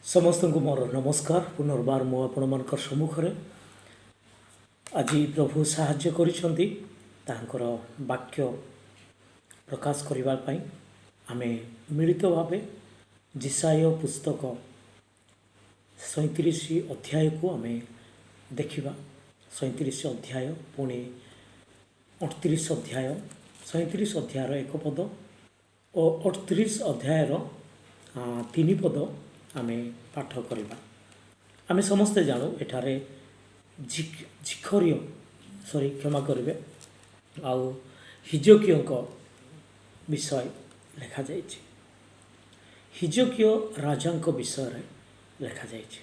ସମସ୍ତଙ୍କୁ ମୋର ନମସ୍କାର। ପୁନର୍ବାର ମୁଁ ଆପଣମାନଙ୍କ ସମ୍ମୁଖରେ। ଆଜି ପ୍ରଭୁ ସାହାଯ୍ୟ କରିଛନ୍ତି ତାଙ୍କର ବାକ୍ୟ ପ୍ରକାଶ କରିବା ପାଇଁ। ଆମେ ମିଳିତ ଭାବେ ଯିଶାଇୟ ପୁସ୍ତକ 37 ଅଧ୍ୟାୟକୁ ଆମେ ଦେଖିବା। 37 ଅଧ୍ୟାୟ, ପୁଣି 38 ଅଧ୍ୟାୟ। 37 ଅଧ୍ୟାୟର 1 ପଦ ଓ 38 ଅଧ୍ୟାୟର 3 ପଦ ଆମେ ପାଠ କରିବା। ଆମେ ସମସ୍ତେ ଜାଣୁ, ଏଠାରେ ଜିଖରୀୟ, ସରି, କ୍ଷମା କରିବେ, ଆଉ ହିଜକିୟଙ୍କ ବିଷୟ ଲେଖାଯାଇଛି। ହିଜକିୟ ରାଜାଙ୍କ ବିଷୟରେ ଲେଖାଯାଇଛି।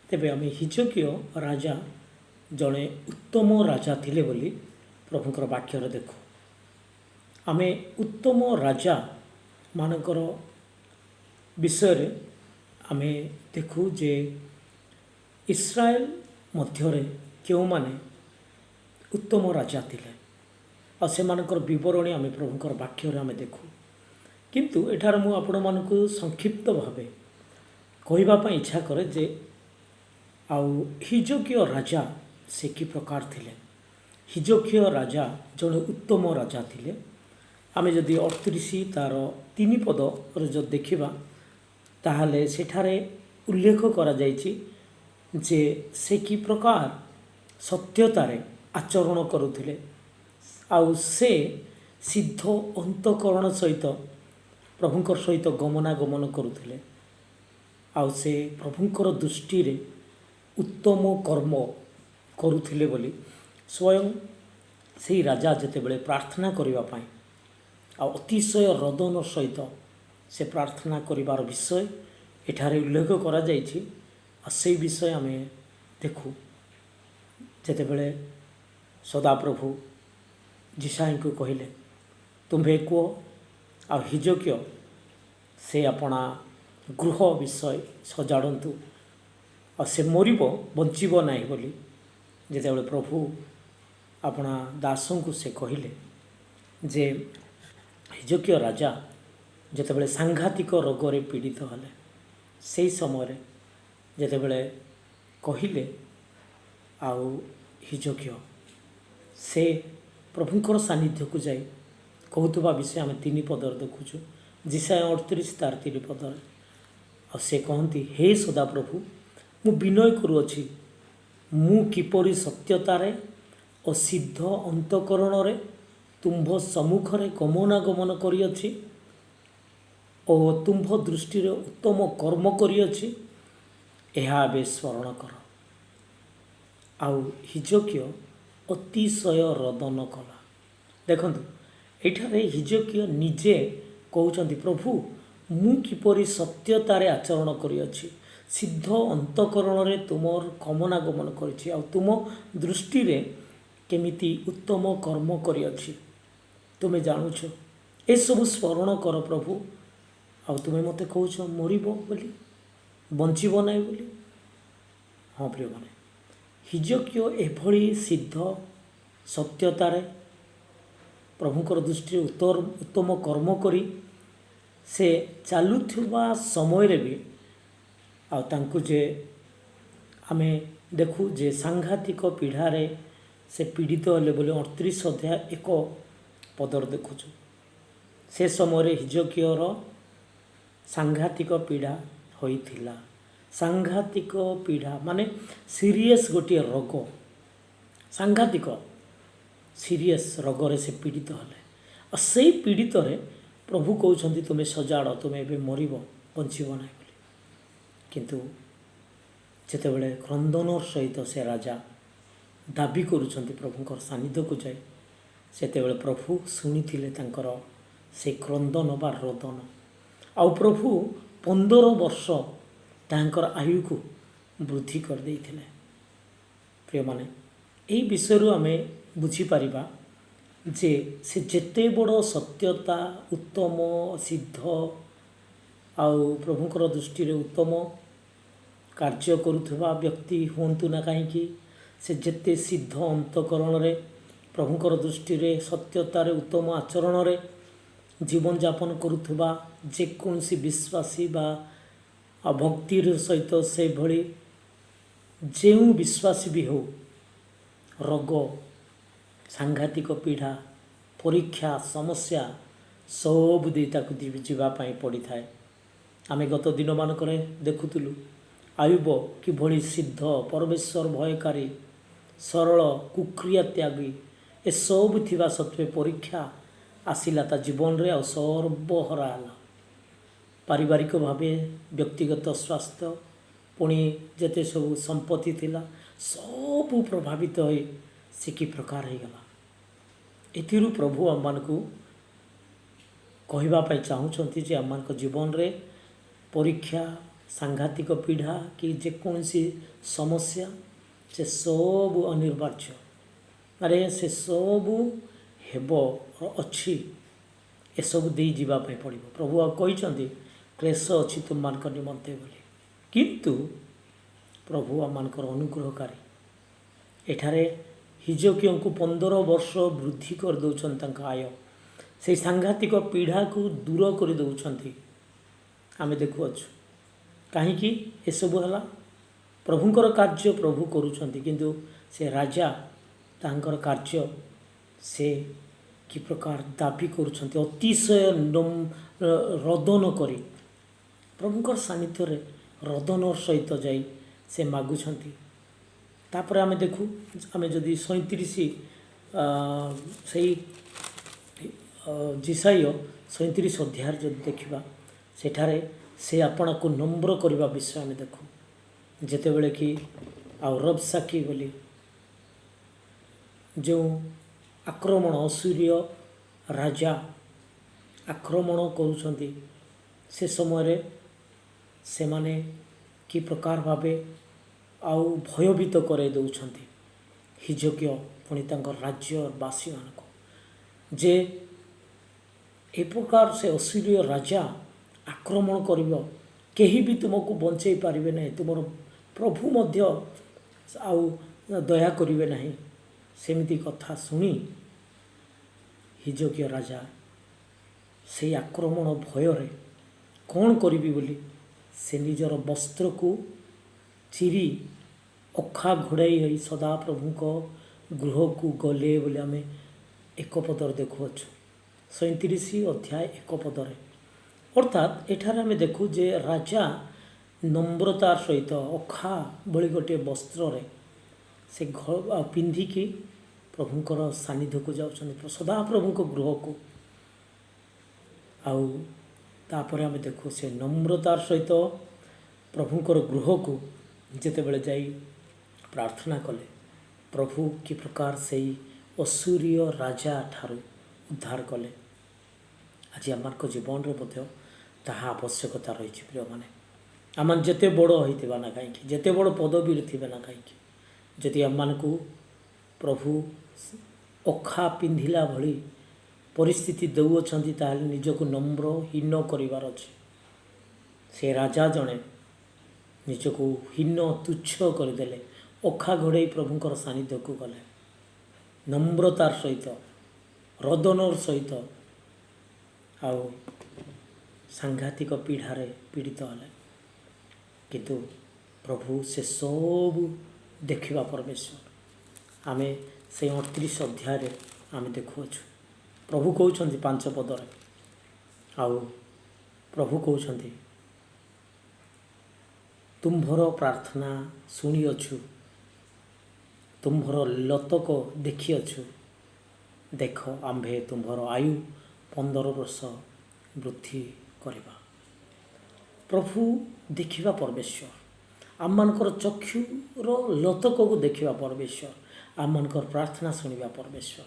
ତେବେ ଆମେ ହିଜକିୟ ରାଜା ଜଣେ ଉତ୍ତମ ରାଜା ଥିଲେ ବୋଲି ପ୍ରଭୁଙ୍କର ବାକ୍ୟରେ ଦେଖୁ। ଆମେ ଉତ୍ତମ ରାଜା ମାନଙ୍କର ବିଷୟରେ ଆମେ ଦେଖୁ ଯେ ଇସ୍ରାଏଲ ମଧ୍ୟରେ କେଉଁମାନେ ଉତ୍ତମ ରାଜା ଥିଲେ ଆଉ ସେମାନଙ୍କର ବିବରଣୀ ଆମେ ପ୍ରଭୁଙ୍କର ବାକ୍ୟରେ ଆମେ ଦେଖୁ। କିନ୍ତୁ ଏଠାରେ ମୁଁ ଆପଣମାନଙ୍କୁ ସଂକ୍ଷିପ୍ତ ଭାବେ କହିବା ପାଇଁ ଇଚ୍ଛା କରେ ଯେ ଆଉ ହିଜକିୟ ରାଜା ସେ କି ପ୍ରକାର ଥିଲେ। ହିଜକିୟ ରାଜା ଜଣେ ଉତ୍ତମ ରାଜା ଥିଲେ। ଆମେ ଯଦି 38 ତାର 3 ପଦରେ ଯଦି ଦେଖିବା, ତାହେଲେ ସେଠାରେ ଉଲ୍ଲେଖ କରାଯାଇଛି ଯେ ସେ କି ପ୍ରକାର ସତ୍ୟତାରେ ଆଚରଣ କରୁଥିଲେ ଆଉ ସେ ସିଦ୍ଧ ଅନ୍ତଃକରଣ ସହିତ ପ୍ରଭୁଙ୍କର ସହିତ ଗମନାଗମନ କରୁଥିଲେ ଆଉ ସେ ପ୍ରଭୁଙ୍କର ଦୃଷ୍ଟିରେ ଉତ୍ତମ କର୍ମ କରୁଥିଲେ ବୋଲି ସ୍ୱୟଂ ସେଇ ରାଜା ଯେତେବେଳେ ପ୍ରାର୍ଥନା କରିବା ପାଇଁ ଆଉ ଅତିଶୟ ରୋଦନ ସହିତ ସେ ପ୍ରାର୍ଥନା କରିବାର ବିଷୟ ଏଠାରେ ଉଲ୍ଲେଖ କରାଯାଇଛି। ଆଉ ସେଇ ବିଷୟ ଆମେ ଦେଖୁ, ଯେତେବେଳେ ସଦାପ୍ରଭୁ ଯିଶାଇୟଙ୍କୁ କହିଲେ, "ତୁମ୍ଭେ କୁହ ଆଉ ହିଜକିୟ ସେ ଆପଣା ଗୃହ ବିଷୟ ସଜାଡ଼ନ୍ତୁ ଆଉ ସେ ମରିବ, ବଞ୍ଚିବ ନାହିଁ" ବୋଲି ଯେତେବେଳେ ପ୍ରଭୁ ଆପଣା ଦାସଙ୍କୁ ସେ କହିଲେ ଯେ ହିଜକିୟ ରାଜା ଯେତେବେଳେ ସାଂଘାତିକ ରୋଗରେ ପୀଡ଼ିତ ହେଲେ, ସେହି ସମୟରେ ଯେତେବେଳେ କହିଲେ ଆଉ ହିଜକିୟ ସେ ପ୍ରଭୁଙ୍କର ସାନ୍ନିଧ୍ୟକୁ ଯାଇ କହୁଥିବା ବିଷୟ ଆମେ 3 ପଦରେ ଦେଖୁଛୁ, ଯିଶାଇୟ 38 ତାର 3 ପଦରେ। ଆଉ ସେ କହନ୍ତି, "ହେ ସଦାପ୍ରଭୁ, ମୁଁ ବିନୟ କରୁଅଛି, ମୁଁ କିପରି ସତ୍ୟତାରେ ଓ ସିଦ୍ଧ ଅନ୍ତଃକରଣରେ ତୁମ୍ଭ ସମ୍ମୁଖରେ ଗମନାଗମନ କରିଅଛି ଓ ତୁମ୍ଭ ଦୃଷ୍ଟିରେ ଉତ୍ତମ କର୍ମ କରିଅଛି, ଏହା ଏବେ ସ୍ମରଣ କର।" ଆଉ ହିଜକିୟ ଅତିଶୟ ରୋଦନ କଲା। ଦେଖନ୍ତୁ, ଏଠାରେ ହିଜକିୟ ନିଜେ କହୁଛନ୍ତି, "ପ୍ରଭୁ, ମୁଁ କିପରି ସତ୍ୟତାରେ ଆଚରଣ କରିଅଛି, ସିଦ୍ଧ ଅନ୍ତଃକରଣରେ ତୁମର ଗମନାଗମନ କରିଛି ଆଉ ତୁମ ଦୃଷ୍ଟିରେ କେମିତି ଉତ୍ତମ କର୍ମ କରିଅଛି, ତୁମେ ଜାଣୁଛ। ଏସବୁ ସ୍ମରଣ କର ପ୍ରଭୁ। ଆଉ ତୁମେ ମୋତେ କହୁଛ ମରିବ ବୋଲି, ବଞ୍ଚିବ ନାହିଁ ବୋଲି।" ହଁ ପ୍ରିୟମାନେ, ହିଜକିୟ ଏଭଳି ସିଦ୍ଧ ସତ୍ୟତାରେ ପ୍ରଭୁଙ୍କର ଦୃଷ୍ଟିରେ ଉତ୍ତମ କର୍ମ କରି ସେ ଚାଲୁଥିବା ସମୟରେ ବି ଆଉ ତାଙ୍କୁ ଯେ ଆମେ ଦେଖୁ ଯେ ସାଂଘାତିକ ପୀଡ଼ାରେ ସେ ପୀଡ଼ିତ ହେଲେ ବୋଲି 38 ଅଧ୍ୟାୟ 1 ପଦରେ ଦେଖୁଛୁ। ସେ ସମୟରେ ହିଜକିୟର ସାଂଘାତିକ ପୀଡ଼ା ହୋଇଥିଲା। ସାଂଘାତିକ ପୀଡ଼ା ମାନେ ସିରିୟସ୍ ଗୋଟିଏ ରୋଗ, ସାଂଘାତିକ ସିରିୟସ୍ ରୋଗରେ ସେ ପୀଡ଼ିତ ହେଲେ। ଆଉ ସେଇ ପୀଡ଼ିତରେ ପ୍ରଭୁ କହୁଛନ୍ତି, "ତୁମେ ସଜାଡ଼, ତୁମେ ଏବେ ମରିବ, ବଞ୍ଚିବ ନାହିଁ" ବୋଲି। କିନ୍ତୁ ଯେତେବେଳେ କ୍ରନ୍ଦନ ସହିତ ସେ ରାଜା ଦାବି କରୁଛନ୍ତି ପ୍ରଭୁଙ୍କର ସାନ୍ନିଧ୍ୟକୁ ଯାଇ, ସେତେବେଳେ ପ୍ରଭୁ ଶୁଣିଥିଲେ ତାଙ୍କର ସେ କ୍ରନ୍ଦନ ବା ରୋଦନ। ଆଉ ପ୍ରଭୁ 15 ବର୍ଷ ତାଙ୍କର ଆୟୁକୁ ବୃଦ୍ଧି କରିଦେଇଥିଲେ। ପ୍ରିୟମାନେ, ଏହି ବିଷୟରୁ ଆମେ ବୁଝିପାରିବା ଯେ ସେ ଯେତେ ବଡ଼ ସତ୍ୟତା, ଉତ୍ତମ, ସିଦ୍ଧ ଆଉ ପ୍ରଭୁଙ୍କର ଦୃଷ୍ଟିରେ ଉତ୍ତମ କାର୍ଯ୍ୟ କରୁଥିବା ବ୍ୟକ୍ତି ହୁଅନ୍ତୁ ନା କାହିଁକି, ସେ ଯେତେ ସିଦ୍ଧ ଅନ୍ତଃକରଣରେ ପ୍ରଭୁଙ୍କର ଦୃଷ୍ଟିରେ ସତ୍ୟତାରେ ଉତ୍ତମ ଆଚରଣରେ ଜୀବନଯାପନ କରୁଥିବା ଯେକୌଣସି ବିଶ୍ୱାସୀ ବା ଆଉ ଭକ୍ତିର ସହିତ ସେଭଳି ଯେଉଁ ବିଶ୍ୱାସୀ ବି ହେଉ, ରୋଗ, ସାଂଘାତିକ ପୀଡ଼ା, ପରୀକ୍ଷା, ସମସ୍ୟା ସବୁ ଦେଇ ତାକୁ ଯିବା ପାଇଁ ପଡ଼ିଥାଏ। ଆମେ ଗତ ଦିନମାନଙ୍କରେ ଦେଖୁଥିଲୁ ଆୟୁବ କିଭଳି ସିଦ୍ଧ, ପରମେଶ୍ୱର ଭୟକାରୀ, ସରଳ, କୁକ୍ରିୟା ତ୍ୟାଗୀ, ଏସବୁ ଥିବା ସତ୍ତ୍ୱେ ପରୀକ୍ଷା ଆସିଲା ତା ଜୀବନରେ ଆଉ ସର୍ବହରା ହେଲା। ପାରିବାରିକ ଭାବେ, ବ୍ୟକ୍ତିଗତ ସ୍ୱାସ୍ଥ୍ୟ, ପୁଣି ଯେତେ ସବୁ ସମ୍ପତ୍ତି ଥିଲା ସବୁ ପ୍ରଭାବିତ ହୋଇ ସେ କି ପ୍ରକାର ହେଇଗଲା। ଏଥିରୁ ପ୍ରଭୁ ଆମମାନଙ୍କୁ କହିବା ପାଇଁ ଚାହୁଁଛନ୍ତି ଯେ ଆମମାନଙ୍କ ଜୀବନରେ ପରୀକ୍ଷା, ସାଂଘାତିକ ପୀଡ଼ା କି ଯେକୌଣସି ସମସ୍ୟା, ସେ ସବୁ ଅନିବାର୍ଯ୍ୟ। ଆରେ ସେ ସବୁ ହେବ ଅଛି, ଏସବୁ ଦେଇ ଯିବା ପାଇଁ ପଡ଼ିବ। ପ୍ରଭୁ ଆଉ କହିଛନ୍ତି କ୍ଲେଶ ଅଛି ତୁମମାନଙ୍କ ନିମନ୍ତେ ବୋଲି, କିନ୍ତୁ ପ୍ରଭୁ ଆମମାନଙ୍କର ଅନୁଗ୍ରହକାରୀ। ଏଠାରେ ହିଜକିୟଙ୍କୁ 15 ବର୍ଷ ବୃଦ୍ଧି କରିଦେଉଛନ୍ତି ତାଙ୍କ ଆୟ, ସେଇ ସାଂଘାତିକ ପୀଡ଼ାକୁ ଦୂର କରିଦେଉଛନ୍ତି। ଆମେ ଦେଖୁଅଛୁ କାହିଁକି ଏସବୁ ହେଲା। ପ୍ରଭୁଙ୍କର କାର୍ଯ୍ୟ ପ୍ରଭୁ କରୁଛନ୍ତି, କିନ୍ତୁ ସେ ରାଜା ତାଙ୍କର କାର୍ଯ୍ୟ ସେ କି ପ୍ରକାର ଦାବି କରୁଛନ୍ତି, ଅତିଶୟ ରୋଦନ କରି ପ୍ରଭୁଙ୍କର ସାନ୍ନିଧ୍ୟରେ ରୋଦନ ସହିତ ଯାଇ ସେ ମାଗୁଛନ୍ତି। ତାପରେ ଆମେ ଦେଖୁ, ଆମେ ଯଦି 37 ସେଇ ଯିଶାଇୟ 37 ଅଧ୍ୟାୟରେ ଯଦି ଦେଖିବା, ସେଠାରେ ସେ ଆପଣାକୁ ନମ୍ର କରିବା ବିଷୟ ଆମେ ଦେଖୁ। ଯେତେବେଳେ କି ଆଉ ରବସାକି ବୋଲି ଯେଉଁ ଆକ୍ରମଣ ଅସୂରୀୟ ରାଜା ଆକ୍ରମଣ କରୁଛନ୍ତି, ସେ ସମୟରେ ସେମାନେ କି ପ୍ରକାର ଭାବେ ଆଉ ଭୟଭୀତ କରାଇ ଦେଉଛନ୍ତି ହିଜକିୟ ପୁଣି ତାଙ୍କ ରାଜ୍ୟବାସୀମାନଙ୍କୁ, ଯେ ଏ ପ୍ରକାର ସେ ଅସୂରୀୟ ରାଜା ଆକ୍ରମଣ କରିବ, କେହି ବି ତୁମକୁ ବଞ୍ଚେଇ ପାରିବେ ନାହିଁ, ତୁମର ପ୍ରଭୁ ମଧ୍ୟ ଆଉ ଦୟା କରିବେ ନାହିଁ। ସେମିତି କଥା ଶୁଣି ହିଜକିୟ ରାଜା ସେଇ ଆକ୍ରମଣ ଭୟରେ କ'ଣ କରିବି ବୋଲି ସେ ନିଜର ବସ୍ତ୍ରକୁ ଚିରି ଅଖା ଘୋଡ଼ାଇ ହୋଇ ସଦାପ୍ରଭୁଙ୍କ ଗୃହକୁ ଗଲେ ବୋଲି ଆମେ 1 ପଦରେ ଦେଖୁଅଛୁ, 37 ଅଧ୍ୟାୟ 1 ପଦରେ। ଅର୍ଥାତ୍ ଏଠାରେ ଆମେ ଦେଖୁ ଯେ ରାଜା ନମ୍ରତାର ସହିତ ଅଖା ଭଳି ଗୋଟିଏ ବସ୍ତ୍ରରେ ସେ ପିନ୍ଧିକି ପ୍ରଭୁଙ୍କର ସାନ୍ନିଧ୍ୟକୁ ଯାଉଛନ୍ତି, ସଦାପ୍ରଭୁଙ୍କ ଗୃହକୁ। ଆଉ ତାପରେ ଆମେ ଦେଖୁ ସେ ନମ୍ରତାର ସହିତ ପ୍ରଭୁଙ୍କର ଗୃହକୁ ଯେତେବେଳେ ଯାଇ ପ୍ରାର୍ଥନା କଲେ, ପ୍ରଭୁ କି ପ୍ରକାର ସେଇ ଅସୂରୀୟ ରାଜା ଠାରୁ ଉଦ୍ଧାର କଲେ। ଆଜି ଆମମାନଙ୍କ ଜୀବନରେ ମଧ୍ୟ ତାହା ଆବଶ୍ୟକତା ରହିଛି। ପ୍ରିୟମାନେ, ଆମମାନେ ଯେତେ ବଡ଼ ହୋଇଥିବା ନା କାହିଁକି, ଯେତେ ବଡ଼ ପଦବୀରେ ଥିବେ ନା କାହିଁକି, ଯଦି ଆମମାନଙ୍କୁ ପ୍ରଭୁ ଅଖା ପିନ୍ଧିଲା ଭଳି ପରିସ୍ଥିତି ଦେଉଅଛନ୍ତି, ତାହେଲେ ନିଜକୁ ନମ୍ର ହୀନ କରିବାର ଅଛି। ସେ ରାଜା ଜଣେ ନିଜକୁ ହୀନ ତୁଚ୍ଛ କରିଦେଲେ, ଅଖା ଘୋଡ଼େଇ ପ୍ରଭୁଙ୍କର ସାନ୍ନିଧ୍ୟକୁ ଗଲେ ନମ୍ରତାର ସହିତ, ରୋଦନର ସହିତ, ଆଉ ସାଂଘାତିକ ପୀଡ଼ାରେ ପୀଡ଼ିତ ହେଲେ। କିନ୍ତୁ ପ୍ରଭୁ ସେ ସବୁ ଦେଖିବା ପରମେଶ୍ୱର। ଆମେ ସେଇ 29 ଅଧ୍ୟାୟରେ ଆମେ ଦେଖୁଅଛୁ, ପ୍ରଭୁ କହୁଛନ୍ତି 5 ପଦରେ, ଆଉ ପ୍ରଭୁ କହୁଛନ୍ତି ତୁମ୍ଭର ପ୍ରାର୍ଥନା ଶୁଣିଅଛୁ, ତୁମ୍ଭର ଲୋତକ ଦେଖିଅଛୁ, ଦେଖ ଆମ୍ଭେ ତୁମ୍ଭର ଆୟୁ 15 ବର୍ଷ ବୃଦ୍ଧି କରିବା। ପ୍ରଭୁ ଦେଖିବା ପରମେଶ୍ୱର, ଆମମାନଙ୍କର ଚକ୍ଷୁର ଲୋତକକୁ ଦେଖିବା ପରମେଶ୍ୱର, ଆମମାନଙ୍କର ପ୍ରାର୍ଥନା ଶୁଣିବା ପରମେଶ୍ୱର।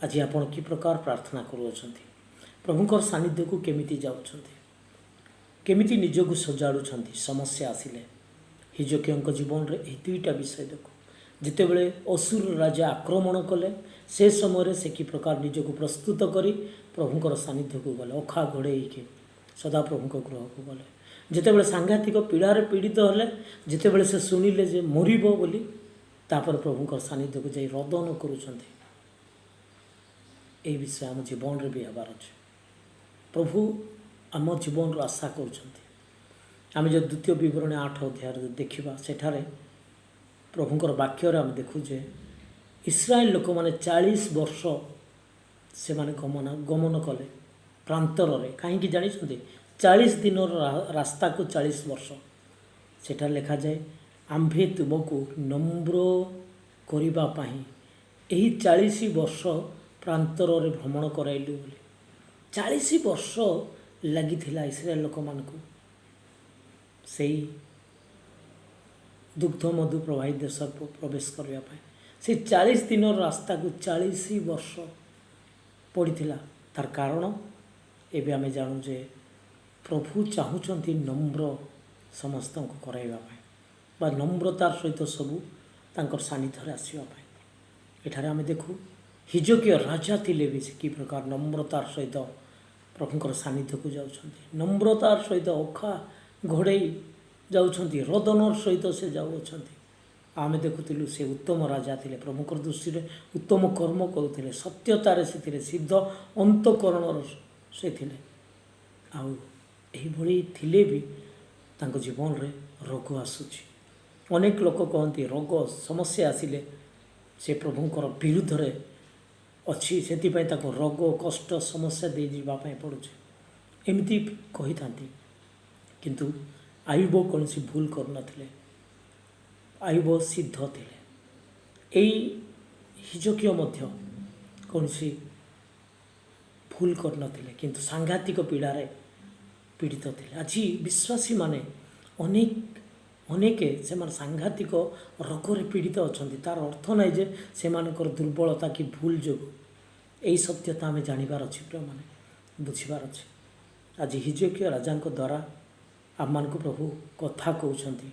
ଆଜି ଆପଣ କି ପ୍ରକାର ପ୍ରାର୍ଥନା କରୁଅଛନ୍ତି? ପ୍ରଭୁଙ୍କର ସାନ୍ନିଧ୍ୟକୁ କେମିତି ଯାଉଛନ୍ତି? କେମିତି ନିଜକୁ ସଜାଡ଼ୁଛନ୍ତି ସମସ୍ୟା ଆସିଲେ? ହିଜକିୟଙ୍କ ଜୀବନରେ ଏହି ଦୁଇଟା ବିଷୟ ଦେଖୁ। ଯେତେବେଳେ ଅସୁର ରାଜା ଆକ୍ରମଣ କଲେ, ସେ ସମୟରେ ସେ କି ପ୍ରକାର ନିଜକୁ ପ୍ରସ୍ତୁତ କରି ପ୍ରଭୁଙ୍କର ସାନ୍ନିଧ୍ୟକୁ ଗଲେ, ଅଖା ଘୋଡ଼େଇକି ସଦାପ୍ରଭୁଙ୍କ ଗୃହକୁ ଗଲେ। ଯେତେବେଳେ ସାଂଘାତିକ ପୀଡ଼ାରେ ପୀଡ଼ିତ ହେଲେ, ଯେତେବେଳେ ସେ ଶୁଣିଲେ ଯେ ମରିବ ବୋଲି, ତାପରେ ପ୍ରଭୁଙ୍କର ସାନ୍ନିଧ୍ୟକୁ ଯାଇ ରୋଦନ କରୁଛନ୍ତି। ଏହି ବିଷୟ ଆମ ଜୀବନରେ ବି ହେବାର ଅଛି। ପ୍ରଭୁ ଆମ ଜୀବନରୁ ଆଶା କରୁଛନ୍ତି ଆମେ ଯଦି ଦ୍ୱିତୀୟ ବିବରଣୀ 8 ଅଧ୍ୟାୟରେ ଦେଖିବା, ସେଠାରେ ପ୍ରଭୁଙ୍କର ବାକ୍ୟରେ ଆମେ ଦେଖୁ ଯେ ଇସ୍ରାଏଲ ଲୋକମାନେ 40 ବର୍ଷ ସେମାନେ ଗମନ କଲେ ପ୍ରାନ୍ତରରେ। କାହିଁକି ଜାଣିଛନ୍ତି? 40 ଦିନର ରାସ୍ତାକୁ 40 ବର୍ଷ। ସେଠାରେ ଲେଖାଯାଏ, ଆମ୍ଭେ ତୁମକୁ ନମ୍ର କରିବା ପାଇଁ ଏହି 40 ବର୍ଷ ପ୍ରାନ୍ତରରେ ଭ୍ରମଣ କରାଇଲୁ ବୋଲି। 40 ବର୍ଷ ଲାଗିଥିଲା ଇସ୍ରାଏଲ ଲୋକମାନଙ୍କୁ ସେଇ ଦୁଗ୍ଧ ମଧୁ ପ୍ରବାହିତ ଦେଶ ପ୍ରବେଶ କରିବା ପାଇଁ। ସେଇ 40 ଦିନର ରାସ୍ତାକୁ 40 ବର୍ଷ ପଡ଼ିଥିଲା। ତାର କାରଣ ଏବେ ଆମେ ଜାଣୁ ଯେ ପ୍ରଭୁ ଚାହୁଁଛନ୍ତି ନମ୍ର ସମସ୍ତଙ୍କୁ କରାଇବା ପାଇଁ ବା ନମ୍ରତାର ସହିତ ସବୁ ତାଙ୍କର ସାନ୍ନିଧ୍ୟରେ ଆସିବା ପାଇଁ। ଏଠାରେ ଆମେ ଦେଖୁ ହିଜକିୟ ରାଜା ଥିଲେ ବି ସେ କି ପ୍ରକାର ନମ୍ରତାର ସହିତ ପ୍ରଭୁଙ୍କର ସାନ୍ନିଧ୍ୟକୁ ଯାଉଛନ୍ତି, ନମ୍ରତାର ସହିତ ଅଖା ଘୋଡ଼େଇ ଯାଉଛନ୍ତି, ରୋଦନର ସହିତ ସେ ଯାଉଅଛନ୍ତି। ଆମେ ଦେଖୁଥିଲୁ ସେ ଉତ୍ତମ ରାଜା ଥିଲେ, ପ୍ରଭୁଙ୍କର ଦୃଷ୍ଟିରେ ଉତ୍ତମ କର୍ମ କରୁଥିଲେ, ସତ୍ୟତାରେ ସେ ଥିଲେ, ସିଦ୍ଧ ଅନ୍ତଃକରଣର ସେ ଥିଲେ। ଆଉ ଏହିଭଳି ଥିଲେ ବି ତାଙ୍କ ଜୀବନରେ ରୋଗ ଆସୁଛି। ଅନେକ ଲୋକ କହନ୍ତି ରୋଗ ସମସ୍ୟା ଆସିଲେ ସେ ପ୍ରଭୁଙ୍କର ବିରୁଦ୍ଧରେ ଅଛି, ସେଥିପାଇଁ ତାକୁ ରୋଗ କଷ୍ଟ ସମସ୍ୟା ଦେଇଯିବା ପାଇଁ ପଡ଼ୁଛି, ଏମିତି କହିଥାନ୍ତି। କିନ୍ତୁ ଆୟୁବ କୌଣସି ଭୁଲ କରୁନଥିଲେ, ଆୟୁବ ସିଦ୍ଧ ଥିଲେ। ଏଇ ହିଜକିୟ ମଧ୍ୟ କୌଣସି ଭୁଲ କରିନଥିଲେ, କିନ୍ତୁ ସାଂଘାତିକ ପୀଡ଼ାରେ ପୀଡ଼ିତ ଥିଲେ। ଆଜି ବିଶ୍ୱାସୀମାନେ ଅନେକ ସେମାନେ ସାଂଘାତିକ ରୋଗରେ ପୀଡ଼ିତ ଅଛନ୍ତି। ତାର ଅର୍ଥ ନାହିଁ ଯେ ସେମାନଙ୍କର ଦୁର୍ବଳତା କି ଭୁଲ ଯୋଗୁଁ। ଏହି ସତ୍ୟତା ଆମେ ଜାଣିବାର ଅଛି ପ୍ରିୟମାନେ, ବୁଝିବାର ଅଛି। ଆଜି ହିଜକିୟ ରାଜାଙ୍କ ଦ୍ୱାରା ଆମମାନଙ୍କୁ ପ୍ରଭୁ କଥା କହୁଛନ୍ତି।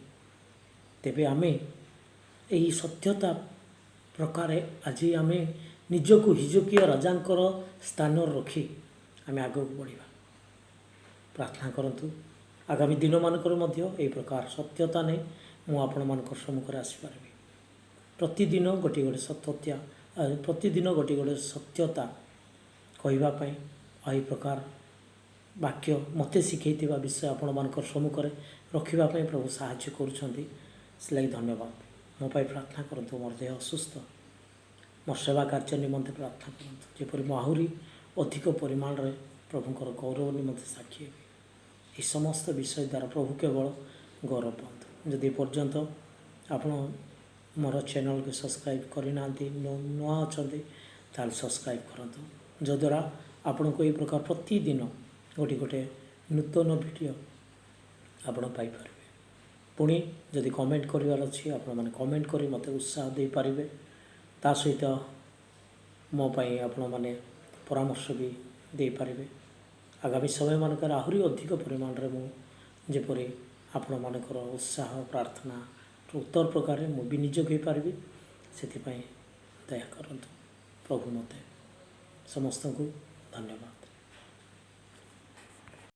ତେବେ ଆମେ ଏହି ସତ୍ୟତା ପ୍ରକାରେ ଆଜି ଆମେ ନିଜକୁ ହିଜକିୟ ରାଜାଙ୍କର ସ୍ଥାନରେ ରଖି ଆମେ ଆଗକୁ ବଢ଼ିବା। ପ୍ରାର୍ଥନା କରନ୍ତୁ। ଆଗାମୀ ଦିନମାନଙ୍କରେ ମଧ୍ୟ ଏହି ପ୍ରକାର ସତ୍ୟତା ନେଇ ମୁଁ ଆପଣମାନଙ୍କ ସମ୍ମୁଖରେ ଆସିପାରିବି। ପ୍ରତିଦିନ ଗୋଟିଏ ଗୋଟିଏ ସତ୍ୟତା, ପ୍ରତିଦିନ ଗୋଟିଏ ଗୋଟିଏ ସତ୍ୟତା କହିବା ପାଇଁ ଏହି ପ୍ରକାର ବାକ୍ୟ ମୋତେ ଶିଖେଇଥିବା ବିଷୟ ଆପଣମାନଙ୍କ ସମ୍ମୁଖରେ ରଖିବା ପାଇଁ ପ୍ରଭୁ ସାହାଯ୍ୟ କରୁଛନ୍ତି। ସେଥିଲାଗି ଧନ୍ୟବାଦ। ମୋ ପାଇଁ ପ୍ରାର୍ଥନା କରନ୍ତୁ। ମୋର ଦେହ ଅସୁସ୍ଥ, ମୋ ସେବା କାର୍ଯ୍ୟ ନିମନ୍ତେ ପ୍ରାର୍ଥନା କରନ୍ତୁ, ଯେପରି ମୁଁ ଆହୁରି ଅଧିକ ପରିମାଣରେ ପ୍ରଭୁଙ୍କର ଗୌରବ ନିମନ୍ତେ ସାକ୍ଷୀ ହେବି। ଏହି ସମସ୍ତ ବିଷୟ ଦ୍ୱାରା ପ୍ରଭୁ କେବଳ ଗୌରବ ପାଆନ୍ତୁ। ଯଦି ଏପର୍ଯ୍ୟନ୍ତ ଆପଣ ମୋର ଚ୍ୟାନେଲକୁ ସବସ୍କ୍ରାଇବ୍ କରିନାହାନ୍ତି, ନୂଆ ଅଛନ୍ତି, ତାହେଲେ ସବସ୍କ୍ରାଇବ୍ କରନ୍ତୁ, ଯଦ୍ୱାରା ଆପଣଙ୍କୁ ଏହି ପ୍ରକାର ପ୍ରତିଦିନ ଗୋଟିଏ ଗୋଟିଏ ନୂତନ ଭିଡ଼ିଓ ଆପଣ ପାଇପାରିବେ। ପୁଣି ଯଦି କମେଣ୍ଟ କରିବାର ଅଛି, ଆପଣମାନେ କମେଣ୍ଟ କରି ମୋତେ ଉତ୍ସାହ ଦେଇପାରିବେ। ତା ସହିତ ମୋ ପାଇଁ ଆପଣମାନେ ପରାମର୍ଶ ବି ଦେଇପାରିବେ। ଆଗାମୀ ସମୟମାନଙ୍କରେ ଆହୁରି ଅଧିକ ପରିମାଣରେ ମୁଁ ଯେପରି ଆପଣମାନଙ୍କର ଉତ୍ସାହ ପ୍ରାର୍ଥନା ଉତ୍ତର ପ୍ରକାରେ ମୁଁ ବି ନିଜକୁ ହେଇପାରିବି, ସେଥିପାଇଁ ଦୟା କରନ୍ତୁ ପ୍ରଭୁ ମୋତେ। ସମସ୍ତଙ୍କୁ ଧନ୍ୟବାଦ।